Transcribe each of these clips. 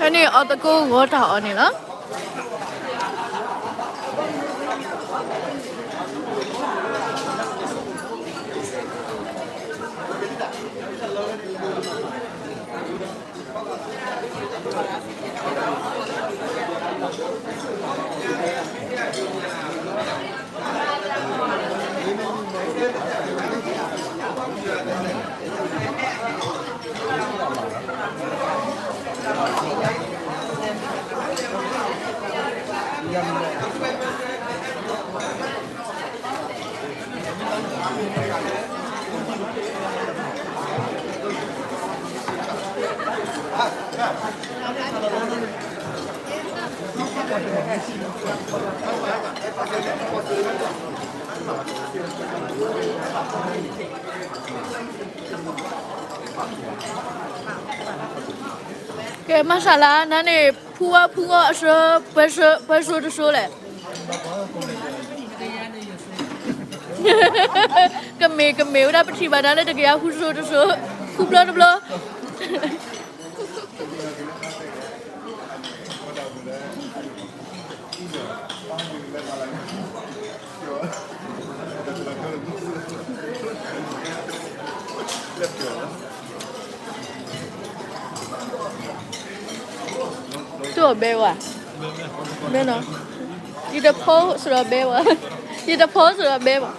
ဖဲန့ၣ်အီသကိးဂီၤတၢ်အီၣ်န့ၣ်လီၤ. ကဲ မၤစှၤလါ နၤန့ၣ် ဖူဝါဖူဂီၢ်အစိၤ ပှဲၤစိၤတစိၤလဲၣ်. ကမ့ၢ်ကမ့ၢ်ဝဲဒၣ် ပထံၣ်ဘၣ်နၤလၢတကယၤဃုစိၤတစိၤ ဃုဘျီတဘျီ တိၢ်ဘဲဝဲ, ဘဲနီၤ, ယတဖိစရီဘဲဝဲ, ယတဖိစရီဘဲဝဲ.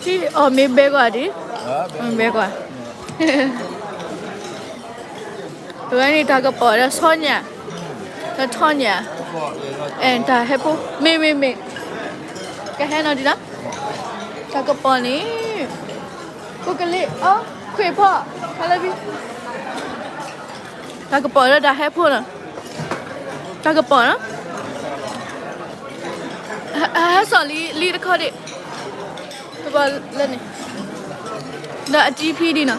ထံအီၣ်မ့ၢ်ဘဲကွၢ်ဒံး, ဘဲကွၢ်, အဝဲန့ၣ်တၢ်ကပီၤဒီးဆီညၣ်, ဒီးထီညၣ်, အဲ တၢ်ဟဲဖိ မ့ၢ်မ့ၢ်မ့ၢ်, ကဟဲနီၤဒံးနီၤ, တၢ်ကပီၤန့ၣ်, ကိးကလံၤအီ ခွံဖီ ဟဲလၢဘံ တၢ်ကပီၤဒီးတၢ်ဟဲဖိနီၤ, တၢ်ကပီၤနီၤ, ဟဲစီၤလံ လံတခီဒံး, ကပီၤလၢန့ၣ်, ဒီးအတံဖံဒံးနီၤ,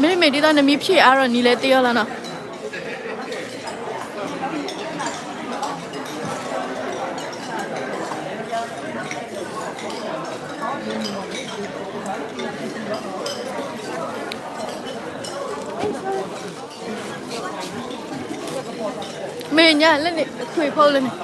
မ့မ့ၢ်ဒ်သိးနမံဖံးအါထီၣ်နံၤလဲၤတ့အီၤလီၤနီၤ. ညါလၢန့ၣ် ထွံၣ်ဖိလၢန့ၣ်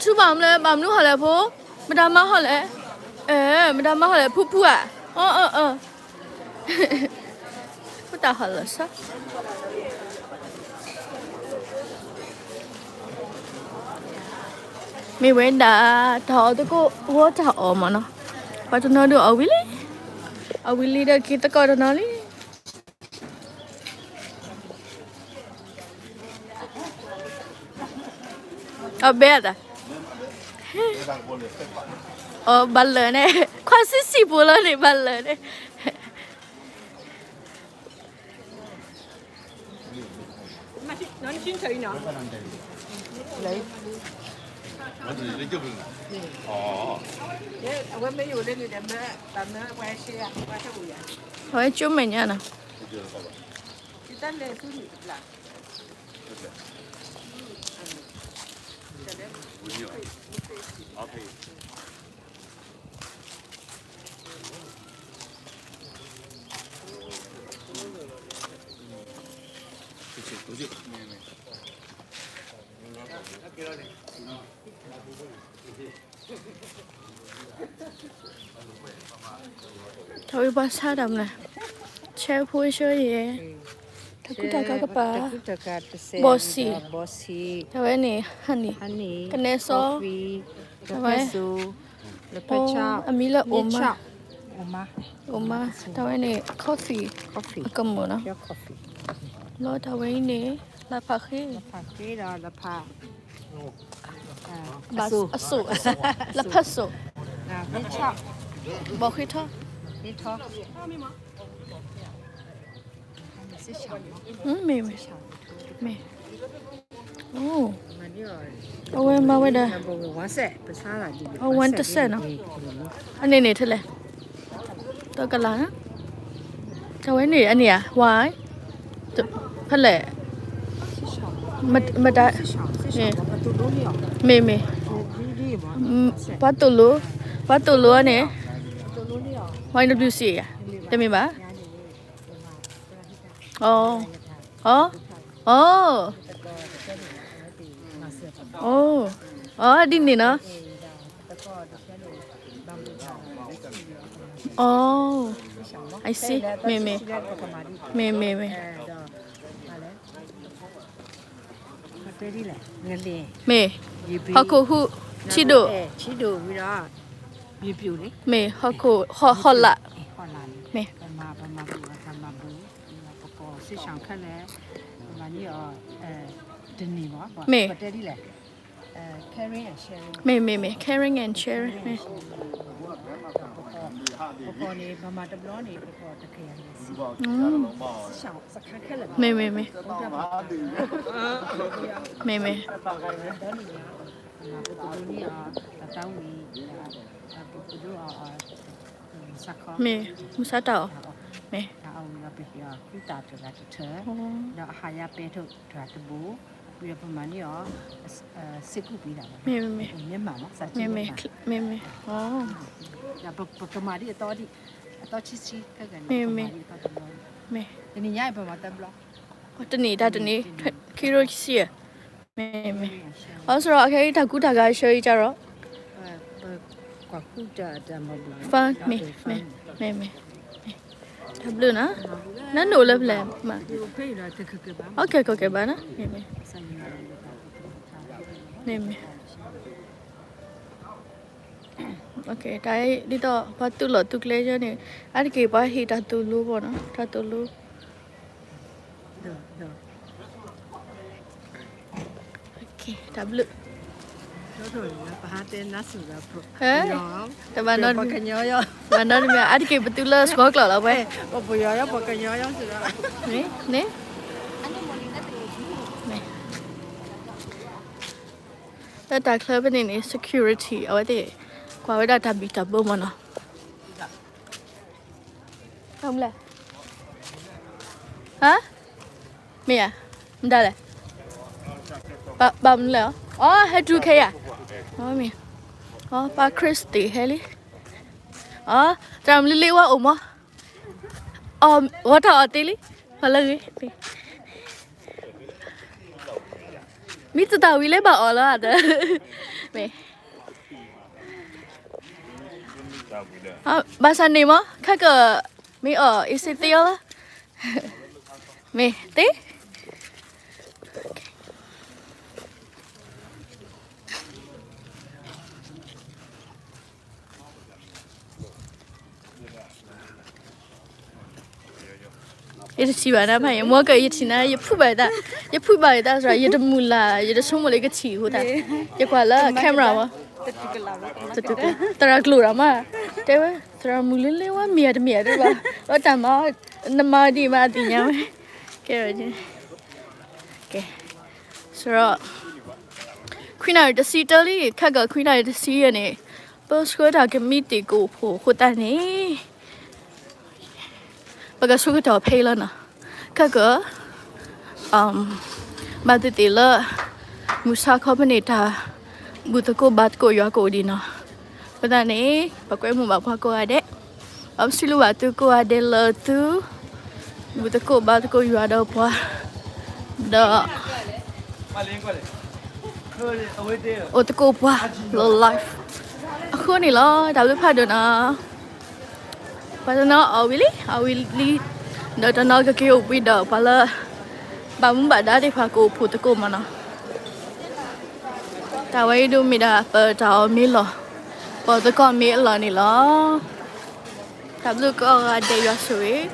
ထူဘၣ်မနုၤလဲၣ် ဘၣ်မနုၤဟီလဲၣ်ဖိ, မတၤမါဟီလဲၣ်, မတၤမါဟီလဲၣ် ဖူဖူဧါ, အၢ အၢ အၢ ဖိတၢ်ဟီလီၤဆီ, မ့ၢ်ဝဲဒၣ် တၢ်အီၣ်သကိး ဂီၤတၢ်အီၣ်မးနီၤ, ပှၤတနီၤဒုးအီၣ်ဝံၤလံ, အီၣ်ဝံၤလံဒီးက့ၤသကိးတနီၤလံ. အီၣ်ဘဲအသး, အီၣ်ဘၣ်လၢာ်န့ၣ်, ခွါဆံးဆံးပူၤလီၤန့ၣ် ဘၣ်လၢာ်န့ၣ်. အဝဲကၠိမဲာ်ညါနီၤ. ထီၣ်ဝံၤပှၤဆါတၢ်မနုၤ, ဆဲဖိဆှၢယဲၢ်, တၢ်ကူတၢ်ကၤကပၤ, ဘီၣ်ဆံး, တၢ်ဝဲန့ၣ် honey, ကနဲစီ, တၢ်ဝဲ, အမံၤလၢအိၣ်မါ, အိၣ်မါ, တၢ်ဝဲန့ၣ် coffee, အကမူၣ်နီၤ, ဘျီတၢ်ဝဲအံၤန့ၣ် လၢဖးဃ့, အစိၣ်, အစိၣ်, လၢဖးစိၣ်, ဘီၣ်ဃ့ထီ, မ့ၢ်, မ့ၢ်, အဝဲမၤဝဲဒၣ်, အဝဲတစဲးနီၤ, အန့ၣ်န့ၣ်ထဲလဲၣ်, တကလး, တၢ်ဝဲန့ၣ် အန့ၣ်ဧါ, ဝါ, ဖဲလဲၣ်, မတၤ, မ့ၢ်, မ့ၢ်, ပှၤသိၣ်လိ, ပှၤသိၣ်လိန့ၣ်, ဝါ နဘျုးစံးဧါ, တမ့ၢ်ဘၣ်, အ, အ, အ, အ, ဒ်န့ၣ်နီၤ, အ, I see, မ့ၢ်, မ့ၢ်, မ့ၢ်, မ့ၢ်, မ့ၢ်, မ့ၢ်, ဟီၣ်ခိၣ်ဟူး, ထံဒိၣ်, မ့ၢ်, ဟီၣ်ခိၣ်, ဟီၣ်လး, မ့ၢ်, မ့ၢ်, မ့ၢ်, မ့ၢ်, မ့ၢ်, caring and sharing, မ့ၢ်, မ့ၢ်, မ့ၢ်, မ့ၢ်, မ့ၢ်, မ့ၢ်, မုၢ်ဆါတၢ်အီၣ်, မ့ၢ်, ဒီးအဟးယါပဲထိၣ်တဂၤတဘိ, ဝံၤဒီးပမၤန့ၢ်အီၤ စ့ၢ်ကူၣ်ပံတၢ်ဘၣ်, မ့မ့ၢ်, မ့မ့ၢ်, မ့မ့ၢ်, ပကမၤဒ်အသီဒ်, အသီဆံဆံခဲကနံၣ်, မ့မ့ၢ်, တနံၤညါပမၤတဘျီ, တနံၤတၢ်တနံၤ, ခံရိဆံ, မ့မ့ၢ်, အီစရီ အခဲအံၤတၢ်ကူတၢ်ဂၤဆၢအံၤကရီ, မ့မ့ၢ်, မ့မ့ၢ်, တၢ်ဘျုးနီၤ, နနအိၣ်လၢဖဲလဲၣ်, မ့မ့ၢ်, အိၣ်ကဲကီၢ်ကဲဘၣ်နီၤ, မ့မ့ၢ်, မ့မ့ၢ်, တၢ်ဒ်သိး ပှၤသူၣ်လီၤသူၣ်ကျဲယဲန့ၣ်, အါတက့ၢ်ပှၤဟ့ၣ်တၢ်သိၣ်လိဘၣ်နီၤ, တၢ်သိၣ်လိ, တၢ်ဘျုး, တဘၣ်နီတမံၤ, ဘၣ်နီတမံၤ အါတက့ၢ်ပသူလၢစှီၤကျီၢ်လီၤဝဲ, န့ၣ်, လၢတၢ်ချၢဖဲန့ၣ်န့ၣ် security အဝဲသ့ၣ် ကွၢ်ဝဲဒၣ်တၢ်ဘံၣ်တၢ်ဘၢမ့ၢ်နီၤ, ဟါ, မ့ၢ်ဧါ, မတၤလဲၣ်, ဘၣ်မနုၤလဲၣ်, အီ ဟဲတုၤခဲယၤ, မ့ၢ်, အီ ပၢ်ခရံသ့ၣ်ဟဲလံ, အီ သရၣ်မုၣ်လ့လ့ဝါအိၣ်မး, အီ ဂီၤထီၣ်အီၤသ့လံ, ပှၤလၢဂ့ၤ, မ့ၢ်တတၢ်ဝံၤလၢဘၣ်အီၤလီၤ, မ့ၢ်, ဘၣ်ဆၣ်န့ၣ်မး ခဲကၢၣ်, မ့ၢ်အီၤ အ့စ့သ့အီၤလီၤ, မ့ၢ်သ့ ယတထံၣ်ဘၣ်နၤဖးယံၤ, မ့ၢ်ကၢၣ်ယထံၣ်နၤ, ယဖုးဘၣ်ယသး, ယဖုးဘၣ်ယသးစ့ၢ်, ယတမုာ်လၢ်, ယတဆိကမိၣ်လၢယကထံၣ်အဃိသတး, ယကွၢ်လၢ camera မး, သရၣ်ကျိာ်တၢ်မး, တဲဝဲ သရၣ်မုၣ်လ့လ့ဝါမ့ၢ်ဧါတမ့ၢ်ဧါတဘၣ်, အတၢ်မၤ, နမၤဒ်မးအသ့ၣ်ညါဝဲ, ကဲ, ကဲ, စ့ၢ်, ခွံနၣ်ရံၣ်တဆံတၢလံ, ခဲကၢၣ်ခွံနၣ်ရံၣ်တဆံယဲၢ်န့ၣ်, ပဆှၢတၢ်ကမံးတံာ်ကအိၣ်ဖှိၣ်အဃိသတးန့ၣ်, ပကဆိကတီၢ်ဖဲအံၤလီၤနီၤ, ခဲကၢၣ်, ဘၣ်သ့ၣ်သ့ၣ်လၢ မုၢ်ဆါခီဖဲန့ၣ် တၢ်ဘူၣ်သကိးဘါသကိးယွၤကအိၣ်ဒံးနီၤ, အဃိသတးန့ၣ် ပကွဲမုာ်ဘၣ်ပှၤကိးဂၤဒဲး, ပစံးဘျုးဘၣ်သုကိးဂၤဒဲးလၢသု ဘူၣ်သကိးဘါသကိးယွၤဒီးပှၤ, ဒီး အိၣ်သကိးပှၤလၢ live အဃိန့ၣ်လီၤ, တၢ်ဘျုးဖးဒိၣ်နီၤ, ပှၤတနီၤအီၣ်ဝံၤလံ, အီၣ်ဝံၤလံ, ဒီးတနီၤကက့ၤအိၣ်ဘှံးဒီးပှၤလၢ ဘၣ်မူဘၣ်ဒါသ့ၣ်တဖၣ်ကအိၣ်ဖှိၣ်သကိးမ့ၢ်နီၤ, တၢ်ဝဲအံၤဒုးမ့ၢ်ဒၣ်ပတၢ်အီၣ်မ့ၢ်လီၤ, ပသကိးမ့ၢ်အလီၢ်န့ၣ်လီၤ, တၢ်ဘျုးကိးဂၤဒဲးယွၤဆိၣ်ဂ့ၤ